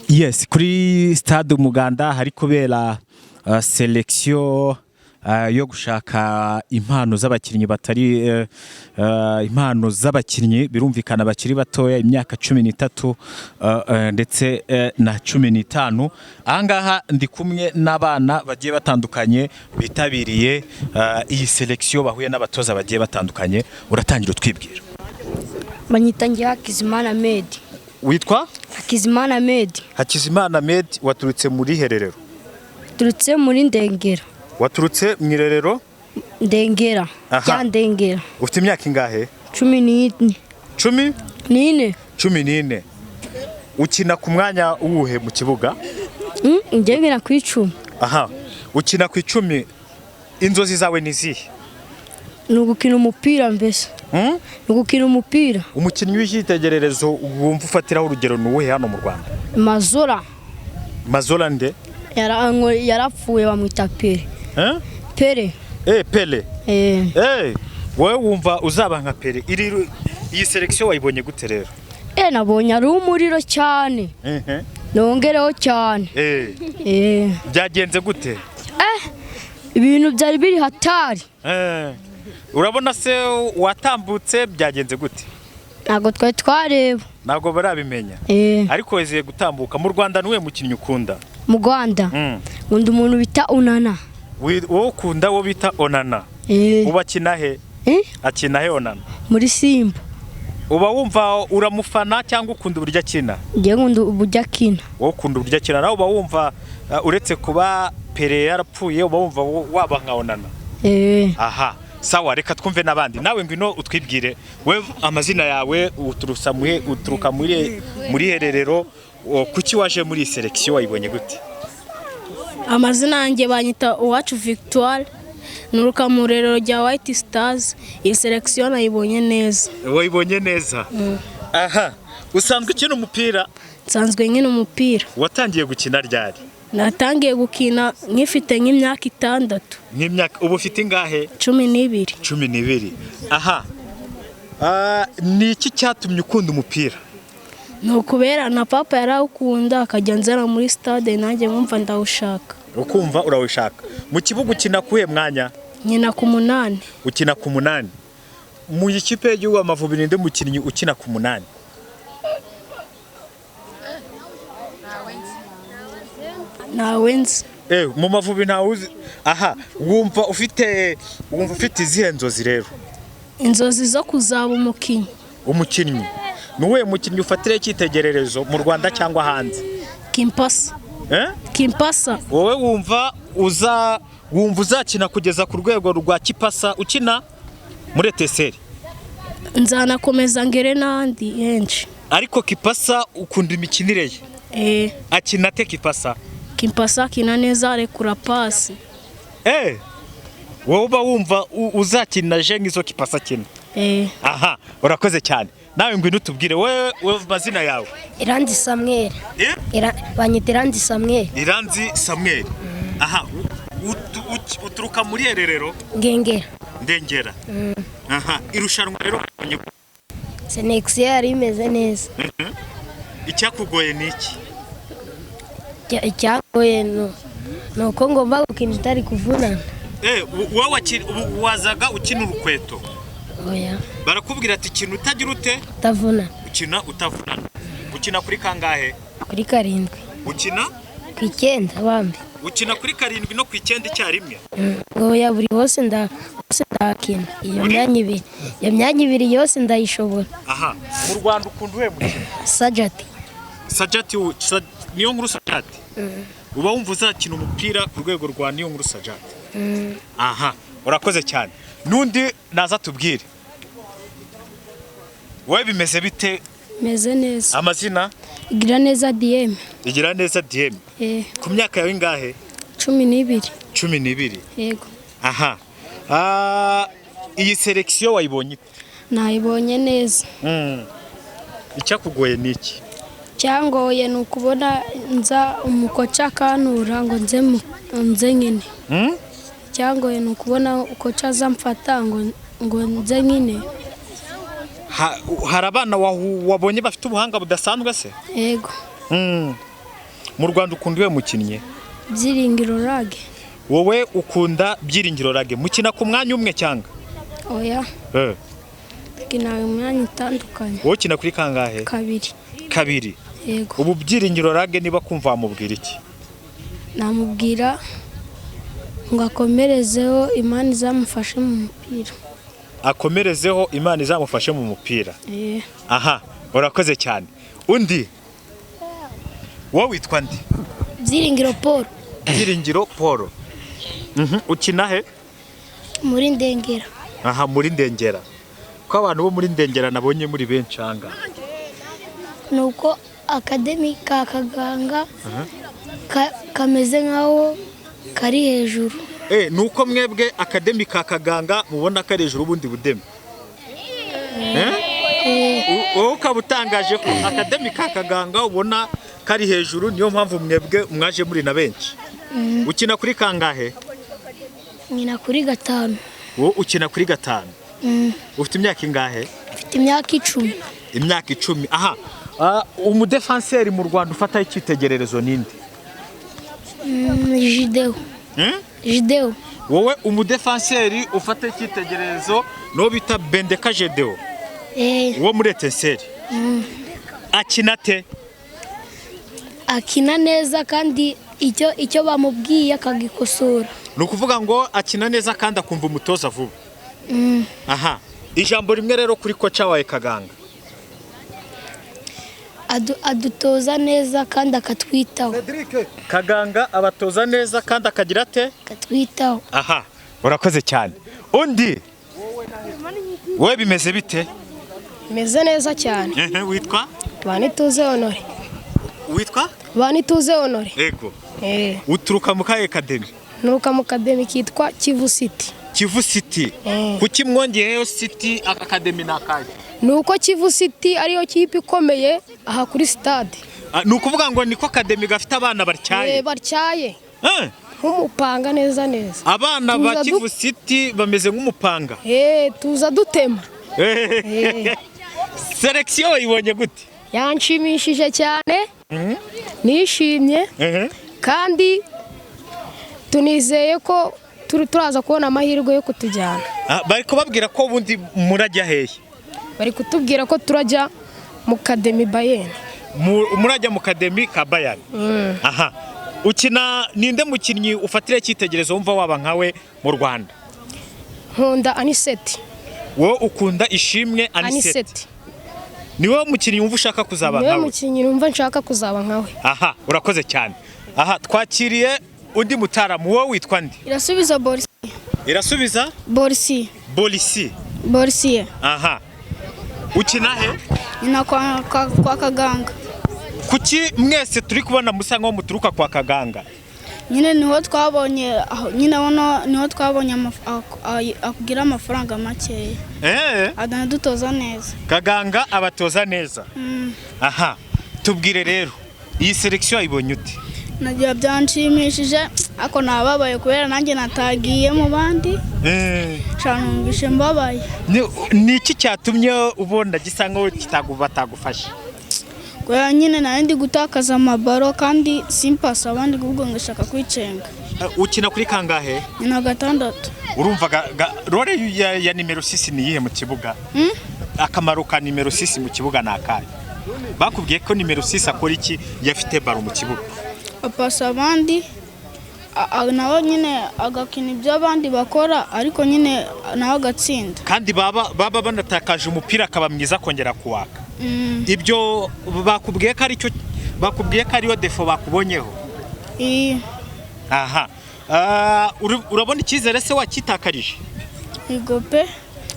Yes, kuri stade Umuganda hari kubera sélection yo gushaka impano z'abakinnyi batari impano z'abakinnyi, birumvikana bakiri batoya, imyaka 13 ndetse na 15. Ahangaha ndi kumwe n'abana bagiye batandukanye bitabiriye iyi sélection, bahuye n'abatoza bagiye batandukanye. Uratangira utwibwira. Banyita ngewe Hakizimana Medi. Witwa? Hakizimana Medi. Hakizimana Medi, waturutse muri Hererero? Turutse muri Ndengera. Waturutse mu irerero? Ndengera. Aha. Rya Ndengera. Ufite imyaka ingahe? 14. Cumi? N'ine. 14. Ukina ku mwanya uwuhe mu kibuga? Njyewe nkina ku 10. Aha, ukina ku 10. Inzozi zawe ni izihe? Ni ugukina umupira mbese. Ni ugukina umupira. Umukinnyi w'icyitegererezo wumva ufatiraho urugero ni uwuhe hano mu Rwanda? Mazora. Mazola nde? Yarapfuye, bamwita Pere. Eh? Pere. Eh, Pele. Eh. Eh, wowe wumva uzaba nka Pele. Iyi sélection wayibonye gute rero? Eh, nabonye ari umuriro cyane. Nongereho cyane. Eh. Eh. Byagenze gute? Ibintu byari biri hatari. Eh. Urabona se watambutse, byagenze gute? Ntabwo twari twareba. Ntabwo barabimenya. Eh. Ariko wezeye gutambuka. Mu Rwanda niwe mukinnyi ukunda? Mu Rwanda nkunda umuntu bita Onana. Wowe ukunda wo bita Onana? Eh. Uba akina he? Eh? Akina he Onana? Muri Simba. Uba wumva uramufana cyangwa ukunda uburyo akina? Njyewe nkunda uburyo akina. Wowe ukunda uburyo akina. Nawe uba wumva uretse kuba Pele yarapfuye, uba wumva waba nka Onana? Eh. Aha, sawa, reka twumve n'abandi. Nawe ngwino utwibwire we, amazina yawe, uturusa muhe, uturuka muri Hererero, kuki waje muri iyi sélection, wayibonye gute? Amazina yanjye banyita Uwacu Victoire, nturuka mu rerero rya White Stars. Iyi sélection nayibonye neza. Wayibonye neza. Aha, usanzwe ukina umupira? Nsanzwe nkina umupira. Watangiye gukina ryari? Natangiye gukina nkifite nk'imyaka 6. Nk'imyaka, ubu ufite ingahe? 12. 12. Aha. Ah, ni iki cyatumye ukunda umupira? Ni ukubera na papa yarawukunda, akajya nzana muri stade, nanjye nkumva ndawushaka. Ukumva urawushaka. Mu kibuga ukina kuhe mwanya? Nkina ku 8. Ukina ku 8. Mu ikipe y'igihugu Amavubi ninde mukinnyi ukina ku 8? Ntawe nzi. Eh, mu Mavubi ntawe uzi. Aha, wumva ufite izihe nzozi rero? Inzozi zo kuzaba umukinnyi. Umukinnyi. Ni uwuhe mukinnyi ufatira icyitegererezo mu Rwanda cyangwa hanze? Kimpasa. Eh? Kimpasa. Wowe wumva uzakina kugeza ku rwego rwa Kipasa, ukina muri Etincelles? Nzanakomeza ngere n'ahandi henshi. Ariko Kipasa ukunda imikinire ye? Eh. Akina ate Kipasa? Kimpasa akina neza, arekura pasi. Eh, wowe uba wumva uzakina je nk'izo Kipasa akina? Eh. Aha, urakoze cyane. Nawe ngwino utubwire wowe amazina yawe. Iranzi Samuel. Eh? Banyita Iranzi Samuel. Iranzi Samuel. Aha, uturuka muri Hererero? Ngengera. Ndengera. Aha, irushanwa rero wabonye? Sélection yari imeze neza. Icyakugoye ni iki? Icyagoye ni uko ngomba gukina itari kuvunana. Eh, wowe wazaga ukina urukweto? Oya. Barakubwira ati kina utagira ute? Utavunana. Ukina utavunana. Ukina kuri kangahe? Kuri 7. Ukina? Ku 9 bambi. Ukina kuri 7 no ku 9 icyarimwe? Oya, buri hose ndahakina. Iyo myanya ibiri. Iyo myanya ibiri yose ndayishobora. Aha, mu Rwanda ukunda uwuhe mukino? Sajati. Sajati, niyo nkuru Sajati. Uba wumva uzakina umupira ku rwego rwa niyo nkuru Sajati? Aha, urakoze cyane. N'undi naza tubwire. Wowe bimeze bite? Meze neza. Amazina? Igira neza DM. Igira neza DM. Eh. Ku myaka yawe ingahe? 12. 12. Yego. Aha. Ah, iyi sélection wayibonye ute? Nayibonye neza. Icyakugoye ni iki? Cyangoye ni ukubona nza umukoca akantura ngo nze nkine. Icyangoye ni ukubona koca aza mfata ngo nze nkine. Hari abana wabonye bafite ubuhanga budasanzwe se? Yego. Mu Rwanda ukunda uwe mukinnyi? Byiringiro Rage. Wowe ukunda Byiringiro Rage. Mukina ku mwanya umwe cyangwa? Oya. Dukina imyanya itandukanye. Wowe ukina kuri kangahe? Kabiri. Kabiri. Yego. Ubu Byiringiro Rage niba kumva wamubwira iki? Namubwira ngo akomerezeho, Imana izamufashe mu mupira. Akomerezeho, Imana izamufashe mu mupira. Aha, urakoze cyane. Undi, wowe witwa nde? Byiringiro Paul. Byiringiro Paul. Ukina he? Muri Ndengera. Aha, muri Ndengera. Ko abantu bo muri Ndengera nabonye muri benshi aha? Ni uko academy ka Kaganga kameze nk'aho kari hejuru. Ni uko mwebwe academy ka Kaganga mubona kari hejuru ubundi budemi. Wowe ukaba utangaje ko academy ka Kaganga ubona kari hejuru, niyo mpamvu mwebwe mwaje muri na benshi. Ukina kuri kangahe? Nkina kuri 5. Wowe ukina kuri 5. Ufite imyaka ingahe? Mfite imyaka 10. Imyaka 10. Aha, umudefanseri mu Rwanda ufata icyitegererezo ninde? Jideo. Jideo. Wowe umudefanseri ufata icyitegererezo no bita Bendeka Jideo. Wo muri Etincelle. Akina te? Akina neza kandi icyo bamubwiye akagikosora. Ni ukuvuga ngo akina neza kandi akumva umutoza vuba. Aha, ijambo rimwe rero kuri koca wawe Kaganga. Adutoza neza kandi akatwitaho. Kaganga abatoza neza kandi akagira ate? Akatwitaho. Aha, urakoze cyane. Undi, wowe bimeze bite? Meze neza cyane. Witwa? Banituze Honore. Witwa? Banituze Honore. Ego. Uturuka mu kahe academy? Nturuka mu academy kitwa Kivu City. Kivu City. Kuki mwongeyeho City academy nakaye? Nuko Kivu City ariyo kipe ikomeye aha kuri stade. Ni ukuvuga ngo niko academy gafite abana batyaye. Batyaye. Nk'umupanga neza neza. Abana ba Kivu City bameze nk'umupanga. Tuza dutema. Selection wayibonye gute? Yanshimishije cyane. Nishimye. Kandi tunizeye ko turaza kubona amahirwe yo kutujyana. Bari kubabwira ko ubundi murajya hehe? Bari kutubwira ko turajya mu Academy Bayern. Murajya mu Academy ka Bayern. Aha. Ukina ninde mukinnyi ufatira icyitegererezo wumva waba nkawe mu Rwanda? Nkunda Aniseti. Wowe ukunda Ishimwe Aniseti. Ni wowe mukinnyi wumva ushaka kuzaba nkawe? Ni wowe mukinnyi wumva nshaka kuzaba nkawe. Aha, urakoze cyane. Aha, twakiriye undi mutaramu. Wowe witwa nde? Irasubiza Borisi. Irasubiza? Borisi. Borisi. Borisi. Aha. Ukina he? Nyina kwa Kaganga. Kuki mwese turi kubona musa nkaho muturuka kwa Kaganga? Nyine niho twabonye, nyine niho twabonye akugira amafaranga makeya. Adanadutoza neza. Kaganga abatoza neza. Aha, tubwire rero iyi selection ayibonye ute? Nagiye byanshimishije ako nababaye kubera nanjye natagiye mu bandi. Cyane mbabaye. Ni iki cyatumye ubona gisa nkaho kitagufasha? Kubera nyine nari ndi gutakaza amabaro kandi simpasa abandi ubwo ngashaka kwicenga. Ukina kuri kangahe? Ni 6. Urumva role ya nimero 6 ni iyihe mu kibuga? Akamaro ka nimero 6 mu kibuga ni akahe? Bakubwiye ko nimero 6 akora iki yafite baro mu kibuga? Apasa abandi nawe nyine agakina ibyo abandi bakora ariko nyine nawe agatsinda. Kandi baba banatakaje umupira akaba mwiza kongera kuwaka. Ibyo bakubwiye ko aricyo bakubwiye ko ariyo defo bakubonyeho. Aha. Urabona icyizere se wakitakarije? Yego pe.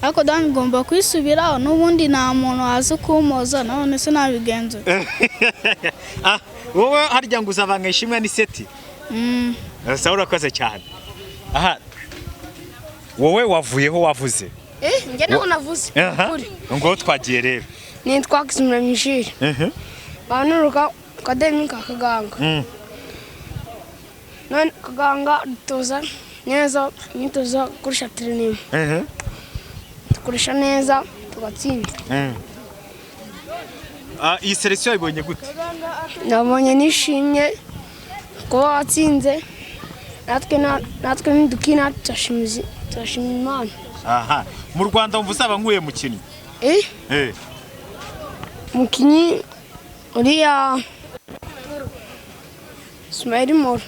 Ariko dani ngomba kwisubiraho n'ubundi nta muntu waza kumoza none se nabigenza. Wowe harya ngo uzabanga Ishimwe Aniseti? Sawa, urakoze cyane. Aha. Wowe wavuyeho wavuze? Njye naho navuze. Ngo twagiye rero. Nitwa Kizimira Mishiri. Banuruka Academy ka Kaganga. None Kaganga dutoza neza imyitozo kurusha training. Tukoresha neza Tugatsinda. Ah, iyi selection yayibonye gute? Nabonye nishimye kuba watsinze, natwe nidukina turashima Imana. Aha mu Rwanda wumva uzaba nk'uye mukinnyi? Eh? Eh. Umukinnyi uriya Ismail Moro.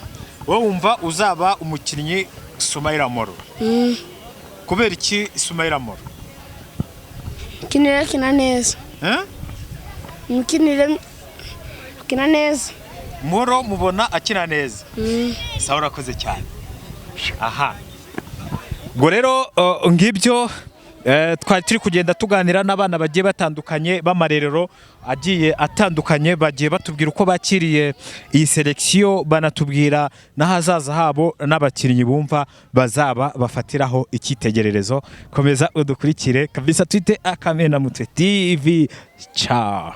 Wowe wumva uzaba umukinnyi Sumaila Moro? Kubera iki Sumaila Moro? Imikinire akina neza. Eh? Imikinire akina neza. Moro mubona akina neza. Sawa, urakoze cyane. Aha ubwo rero ngibyo twari turi kugenda tuganira n'abana bagiye batandukanye b'amarerero agiye atandukanye, bagiye batubwira uko bakiriye iyi selection, banatubwira n'ahazaza habo n'abakinnyi bumva bazaba bafatiraho icyitegererezo. Komeza udukurikire kabisa, twite Akamena Mutwe TV. Ciao.